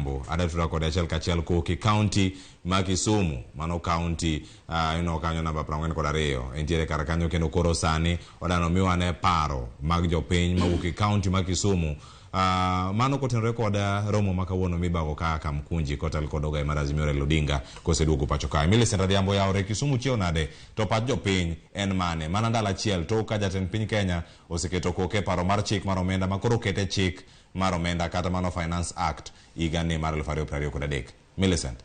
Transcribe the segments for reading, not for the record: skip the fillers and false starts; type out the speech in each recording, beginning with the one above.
Odhiambo. Adatudra kode achiel kachiel kowuok e kaunti ma Kisumu, mano kaunti ineno kanyo namba 42. Entiere kar kanyo kendo koro sani odano miwa ne paro mag jopiny mawuok e kaunti ma Kisumu. Mano kotenore kod romo ma kawuono mibago ka Kamkunji kotel kod ogai mar Azimio Raila Odinga koseduogo pacho kae. Millicent Adhiambo yawore Kisumu chiew nade to pach jopiny en mane? Mana ndalo achiel tok ka jatend piny Kenya oseketo koke e paro mar chik mar omenda ma koro okete chik mar omenda kata mano Finance Act higa ni mar 2023. Millicent.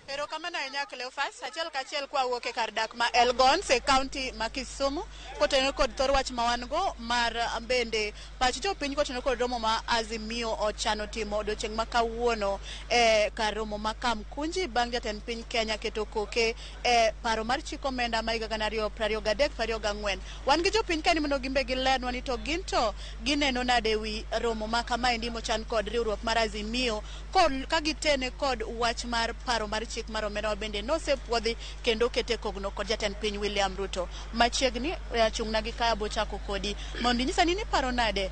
Erokamano ahinya Cleophas. Achiel kachiel kwawuok e kar dak ma Elgons e kaunti ma Kisumu kotenore kod thor wach ma wan go mar bende pach jopiny kotenore kod romo ma Azimio ochano timo odiochieng' ma kawuono e kar romo ma Kamkunji bang' jatend piny Kenya keto koke e paro mar chik omenda ma higa 2023 24. Wan gi jopiny kaeni mondo gin be gilernwa ni to gin to gineno nade wi romo ma kamaendi mochan kod riwruok mar Azimio ka gitene kod wach mar paro mar chik mar omenda ma bende nosepuodhi kendo okete kogno kod jatend piny William Ruto. Machiegni chung'na gi kaya bochako kodi mondo inyisa ni niparo nade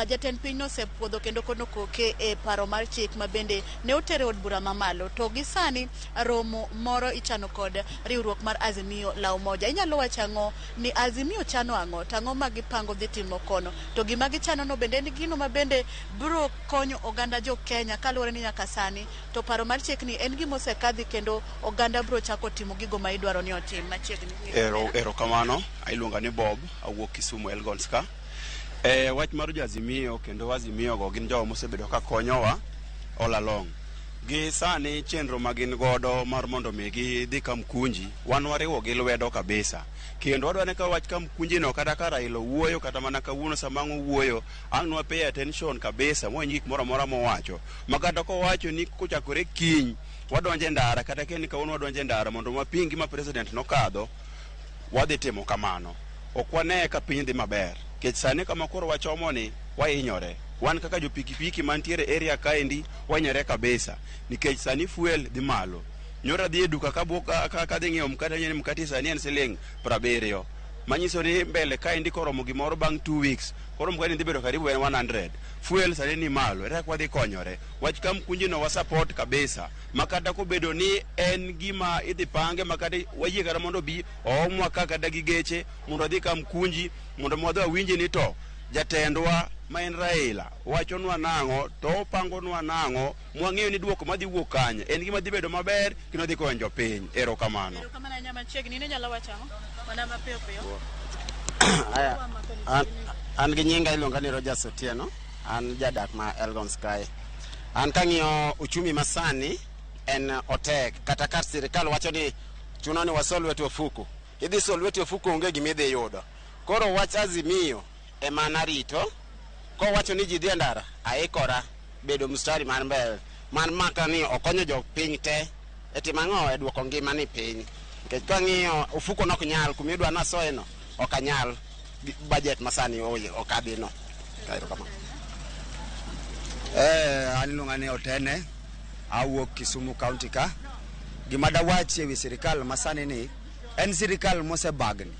jatend piny nosepuodho kendo kono koke e paro mar chik ma bende ne otere od bura mamalo to gi sani romo moro ichano kod riwruok mar Azimio la Umoja. Inyalo wacho ang'o ni Azimio chano ang'o to ang'o ma gipango dhi timo kono to gima gichano no bende en gino ma bende biro konyo oganda jo Kenya kaluwore ni nyaka sani to paro mar chik ni en gima osekadhi kendo oganda biro chako timo gigo ma idwaro ni otim machiegni. Erokamano, iluonga ni Bob, awuok Kisumu Elgons ka. Wach mar jo Azimio kendo Azimio go gin jogo mosebedo ka konyowa all along. Gi sani chenro ma gin godo mar mondo mi gidhi Kamkunji, wan wariwo gi lwedo kabisa. Kendo wadwa ni ka wach Kamkunji no kata ka Raila owuoyo kata mana kawuono sama ang' owuoyo, ang' nwa pay attention kabisa mwawinj gik moro amora mowacho. Ma kata kowacho ni kochakore kiny wadonjo e ndara kata ka en kawuono wadonjo e ndara mondo waping gima president nokadho, wadhi timo kamano. Ok wane ka piny dhi maber. Nikech sani kama koro wachomo ni wahinyore. Wan kaka jo pikipiki mantiere area kaendi wahinyore kabisa. Nikech sani fuel dhi malo. Nyoro adhi e duka kadhi ng'iewo mkate awinjo ni mkate sani en siling 70. Manyiso ni mbele kaendi koromo gimoro bang' 2 weeks, koro mkate ni dhi bedo karibu en 100. Fuel sani ni malo, ere kaka wadhi konyore? Wach Kamkunji no wa support kabisa. Ma kata kobedo ni en gima idhi pange ma kata wayie kata mondo obi oomwa ka kata gi geche mondo wadhi Kamkunji mondo wadhi wawinji ni to jatendwa ma en Raila wachonwa nang'o to opangonwa nang'o mwang'eyo ni duoko madhi wuok kanye en gima dhi bedo maber kendo dhi konyo jopiny. Erokamano. Erokamano ahinya machiegni. In inyalo wacho ang'o? Mana mapiyo piyo. Aya, an gi nyinga iluonga ni Rogers Otieno, an jadak ma Elgons kae. An kang'iyo uchumi masani en otek, kata ka sirikal wacho ni chuno ni wasol lwet ofuku, idhi sol lweti ofuku onge gima idhi yudo. Koro wach Azimio ema narito, kowacho ni ji dhi e ndara, aikora bedo mstari mar mbele man maka ni okonyo jopiny te e timo ang'o e duoko ngima ni piny. Nikech kang'iyo ofuko nok nyal kuma idwa nasoye no ok anyal budget masani okadhi no. Erokamano. An iluonga ni Otene, awuok Kisumu County ka. Gima dawach ewi sirikal masani ni en sirikal mosebagni.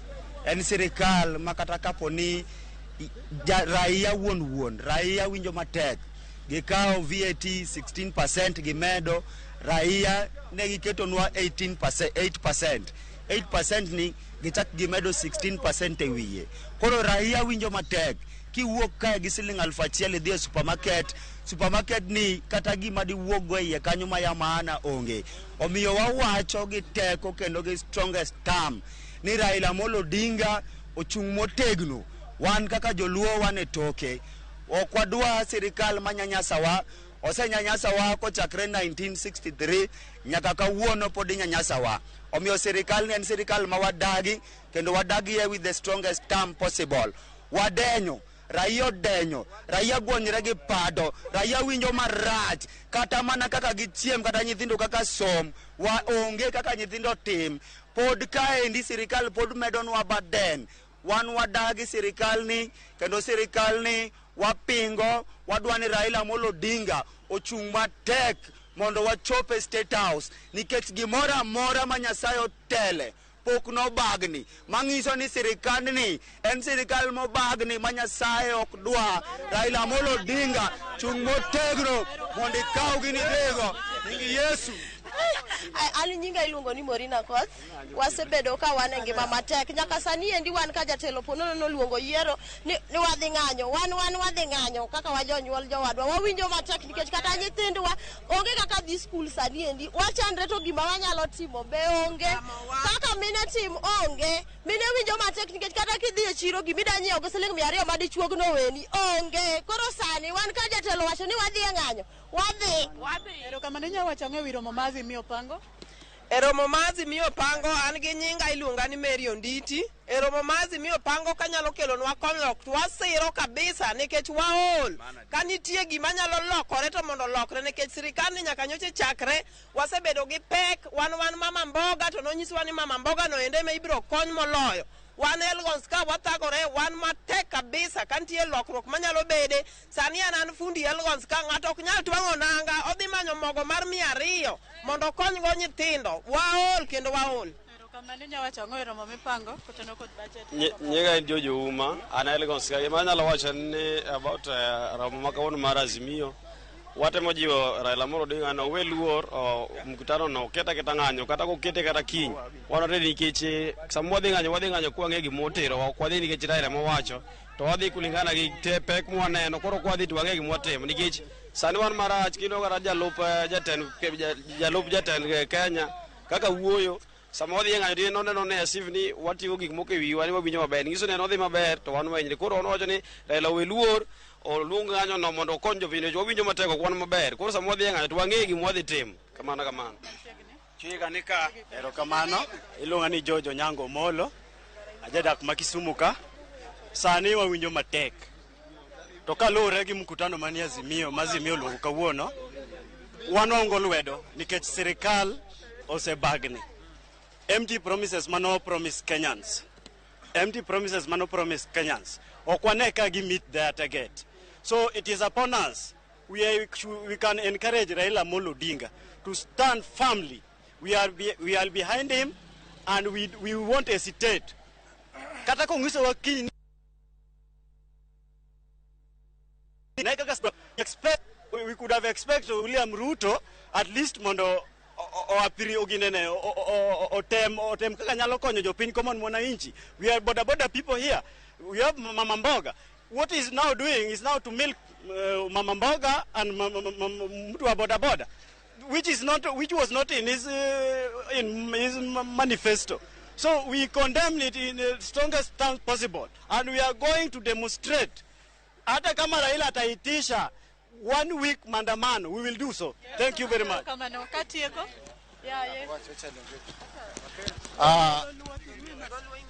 En sirikal ma kata kapo ni raia wuon wuon, raia winjo matek. Gikawo VAT 16% gimedo, raia ne giketonwa 18%, 8%. 8% ni gichak gimedo 16% e wiye. Koro raia winjo matek. Kiwuok kae gi siling 1000 idhi e supermarket, supermarket ni kata gima diwuog go e iye kanyo ma ya maana onge. Omiyo wawacho gi teko kendo gi strongest term ni Raila Amolo Odinga ochung' motegno. Wan kaka joluo wan e toke. Ok wadwa sirikal manyanyasawa. Osenyanyasawa kochakre 1963 nyaka kawuono pod inyanyasawa. Omiyo sirikal ni en sirikal ma wadagi kendo wadagie with the strongest term possible. Wadenyo, raia odenyo, raia gwonyre gi pado, raia winjo marach, kata mana kaka gichiem, kata nyithindo kaka som, wa onge kaka nyithindo tim. Pod kaendi sirikal pod medonwa burden. Wan wadagi sirikal ni, kendo sirikal ni wapingo, wadwa ni Raila Amolo Odinga ochung' matek mondo wachop e State House, nikech gimoro amora ma Nyasaye otele pok nobagni. Mang'iso ni sirikandni en sirikal mobagni ma Nyasaye ok dwa. Raila Amolo Odinga chung' motegno mondo ikaw gini idhigo. Nying Yesu. An nyinga iluongo ni Morina Koth. Wasebedo ka wan e ngima matek. Nyaka sani endi wan ka jatelo ponono noluongo yiero ni, ni wadhi ng'anyo. Wan wadhi ng'anyo kaka wajonyuol jowadwa. Wawinjo matek nikech kata nyithindwa onge kaka dhi skul sani endi. Wachandre to gima wanyalo timo be onge. Kaka mine tim onge. Mine winjo matek nikech kata kidhi e chiro gimida nyiewo gi siling 200 madichuog noweni onge. Koro sani wan ka jatelo wacho ni wadhi e ng'anyo, wadhi. Erokamano inyalo wacho ang'o ewi romo ma Azimio pango? E romo ma Azimio pango, an gi nyinga iluonga ni Mary Onditi. E romo ma Azimio pango kanyalo kelonwa konyruok to wasiro kabisa nikech waol. Ka nitie gima nyalo lokore to mondo olokre nikech sirikal ni nyaka nyocha chakre wasebedo gi pek. Wan mama mboga to nonyiswa ni mama mboga no ende ema ibiro kony moloyo. Wan Elgons ka wathagore, wan matek kabisa ka nitie lokruok manyalo bede. Sani an fundi Elgons ka ng'ato ok nyal twang'o nanga, odhi manyo mogo mar 200 mondo okonygo nyithindo. Waol kendo waol. Erokamano inyalo wacho ang'o e romo mipango kotenore kod budget? Nyinga en Jojo Uma, an Elgons ka. Gima anyalo wacho en ni about romo ma kawuono mar Azimio, watemo jiwo Raila Amolo Odinga ni owe luor mkutano no oket aketa ng'anyo kata kokete kata kiny. Wan ready nikech sama wadhi ng'anyo, wadhi ng'anyo kwang'e gima oterowa, ok wadhi nikech Raila mowacho, to wadhi kulingana gi pek mwaneno. Koro kwadhi to wang'e gima watimo nikech sani wan marach kineno kata jalup jatend Kenya kaka wuoyo. Sama wadhi e ng'anyo to noneno ne as if ni wating'o gik moko e wiwa ni wawinjo maber. Nyiso ni en odhi maber to wan wahinyre. Koro wan wawacho ni Raila owe luor, oluong ng'anyo no mondo okony jopiny nikech wawinjo matek ok wan maber. Koro sama wadhi e ng'anyo to wang'e gima wadhi timo. Kamano kamano. Chiga ni ka. Erokamano. Iluonga ni George Onyango Omolo. Ajadak ma Kisumu ka. Sani wawinjo matek. To kaluwore gi mkutano manie Azimio, ma Azimio oluongo kawuono, wan waungo lwedo nikech sirikal osebagni. Empty promises mano promise Kenyans. Empty promises mano promise Kenyans. Ok wane ka gi meet their target. So it is upon us. We can encourage Raila Amolo Odinga to stand firmly. We are behind him and we won't hesitate. Kata konyisowa kiny expect, we could have expected William Ruto at least mondo oapiri oginene otem kaka nyalo konyo jopiny common mwananchi. We are boda boda people here. We have mama mboga. What is now doing is now to milk mama mboga and mtu wa boda boda, which was not in his manifesto. So we condemn it in the strongest terms possible, and we are going to demonstrate. Hata kama Raila ataitisha 1 week maandamano, we will do so. Thank you very much.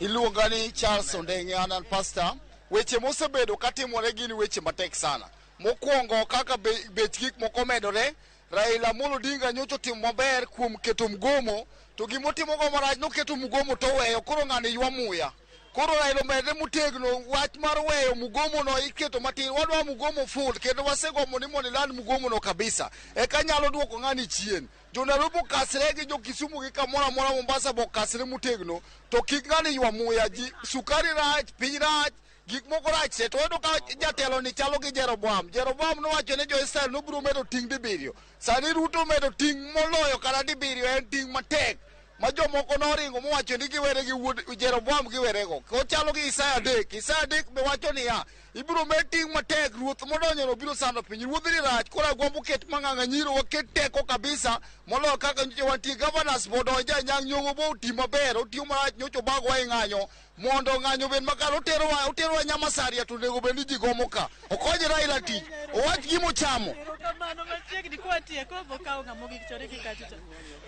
Iluonga ni Charles Ondenge, an pastor. Weche mosebedo katimore gin weche matek sana. Mokwongo kaka bech gik moko medore, Raila Amolo Odinga nyocha otimo maber kuom keto mgomo, to gimotimo go marach noketo mgomo to oweyo, koro ng'ani ywa muya. Koro Raila omedre motegno, wach mar weyo mgomo no iketo matin, wadwa mgomo full, kendo wasegomo ni mondo iland mgomo no kabisa. Eka nyalo duoko ng'ani chien. Jo Nairobi okasre gi jo Kisumu gi kamoro amora, Mombasa bo okasre motegno, to kik ng'ani ywa muya. Ji sukari rach, piny rach, gik moko rach te. To wayudo ka jatelo ni chalo gi Jeroboam. Jeroboam nowacho ne jo-Israel nobiro medo ting' dibiriyo. Sani Ruto medo ting' moloyo kata dibiriyo, en ting' matek ma jomoko noringo mowacho ni giwere gi wuod Jeroboam giwerego. Kochalo gi Isaya 3. Isaya 3 be wacho niya, ibiro med ting' matek, ruoth modonjono biro sando piny. Ruodhni rach, koro agombo ket mang'ang'anyiro, waket teko kabisa moloyo kaka nyocha wantie. Governors bo odonje Anyang' Nyong'o bo oti maber, otiyo marach nyocha obagowa e ng'anyo mondo ng'anyo obed makare. Oterowa Nyamasaria to onego bed ni ji gomo ka. Okony Raila tich, owach gima ochamo.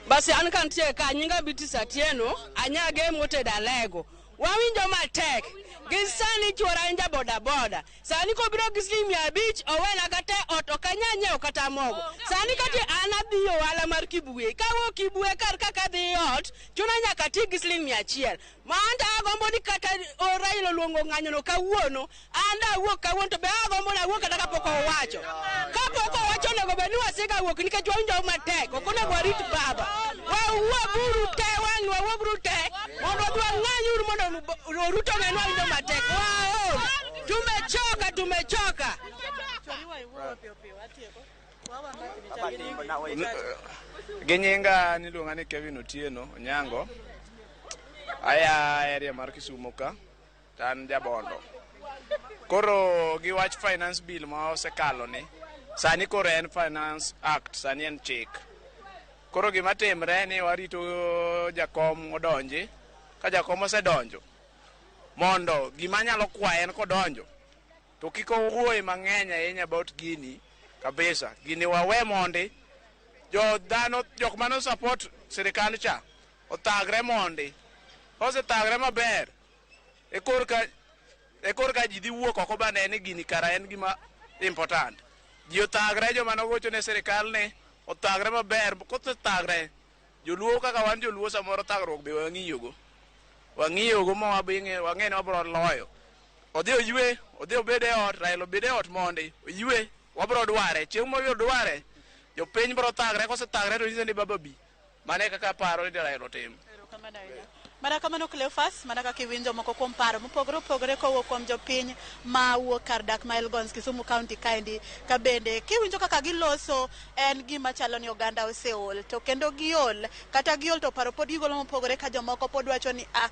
Basi an kantie ka nyinga Beatrice Atieno, anyage motedo alego. Wawinjo matek. Gi sani chuora en ja boda boda. Sani kobiro gi siling 500 owena kata ot ok anyal nyiewo kata mogo. Sani kati an adhi ohala mar Kibwe. Kawuok Kibwe kar kaka adhi ot, chuna nyaka ati gi siling 100. Ma an to agombo ni kata Raila oluongo ng'anyono kawuono, an da awuok kawuono to be agombo ni awuok kata kapok owacho. Kapok owacho onego bed bed ni wasega wuok nikech wawinjo matek. Ok onego warit baba. Wawuoguru te wang' wawuoguru te mondo wadhi wang'any uru mondo Ruto ong'e ni wawinjo matek. Waol. Tumechoka, tumechoka. Gi nyinga niluonga ni Kevin Otieno Onyango. Aya area mar Kisumu ka, to an jabondo. Koro gi wach finance bill ma osekalo ni, sani koro en finance act, sani en chik. Koro gima timre ni warito jakom odonji, ka jakom osedonjo, mondo gima anyalo kwaye en kodonjo, to kik owuoye mang'eny ahinya about gini kabisa. Gini wawe mondi, jo dhano jok mane support sirikal cha othagre mondi. Kosethagre maber, e korka ji dhi wuok oko ba ne ni gini kara en gima important. Ji othagre joma nogocho ne sirikal ni othagre maber, kosethagre, joluo kaka wan joluo samoro thagruok be wang'iyogo. Wang'iyogo ma wabing'e wang'e ni wabro loyo. Odhi oywe, odhi obed e ot, Raila obed e ot mondi, oywe, wabro dware. Chieng' mobiro dware, jopiny bro thagre, kosethagre to nyise ni baba bi. Mano e kaka aparo ni Raila otim. Mana kamano Cleophas, mana kaka iwinjo moko kuom paro mopogore opogore kowuok kuom jopiny ma wuok kar dak ma Elgons Kisumu County kaendi ka bende kiwinjo kaka giloso en gima chalo ni oganda oseol to kendo giol kata giol to paro pod gigolo mopogore ka jomoko pod wacho ni ah,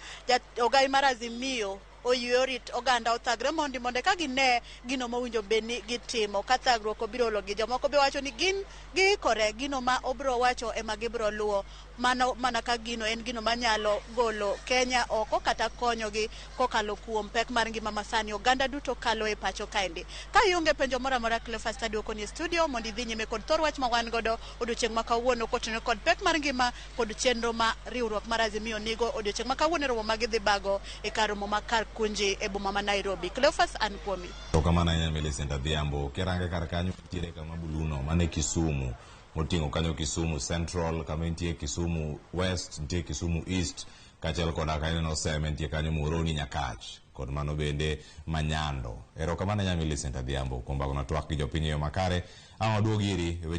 ogai mar Azimio oyie orit oganda othagre mondi mondo eka gine gino mowinjo bed ni gitimo ka thagruok obiro ologi. Jomoko be wacho ni gin giikore gino ma obro wacho ema gibro luwo mano mana ka gino en gino manyalo golo Kenya oko kata konyogi kokalo kuom pek mar ngima masani oganda duto kalo e pacho kaendi. Ka ionge penjo moro amora Cleophas taduoko ni e studio mondo idhi nyime kod thor wach ma wan godo odiochieng' ma kawuono kotenore kod pek mar ngima kod chenro ma riwruok mar Azimio nigo odiochieng' ma kawuono e romo ma gidhi bago e kar romo ma kar Kunji e boma ma Nairobi. Cleophas an kuomi. Erokamano ahinya Millicent Adhiambo. Kirange kar kanyo nitiere kama buluno mane Kisumu moting'o kanyo Kisumu Central, kama nitie Kisumu West, nitie Kisumu East, kaachiel koda ka ineno Seme nitie kanyo Muhoroni Nyakach kod mano bende Manyando. Erokamano ahinya Millicent Adhiambo kuom bago na twak gi jopiny e yo makare. Ang' waduog iri e weche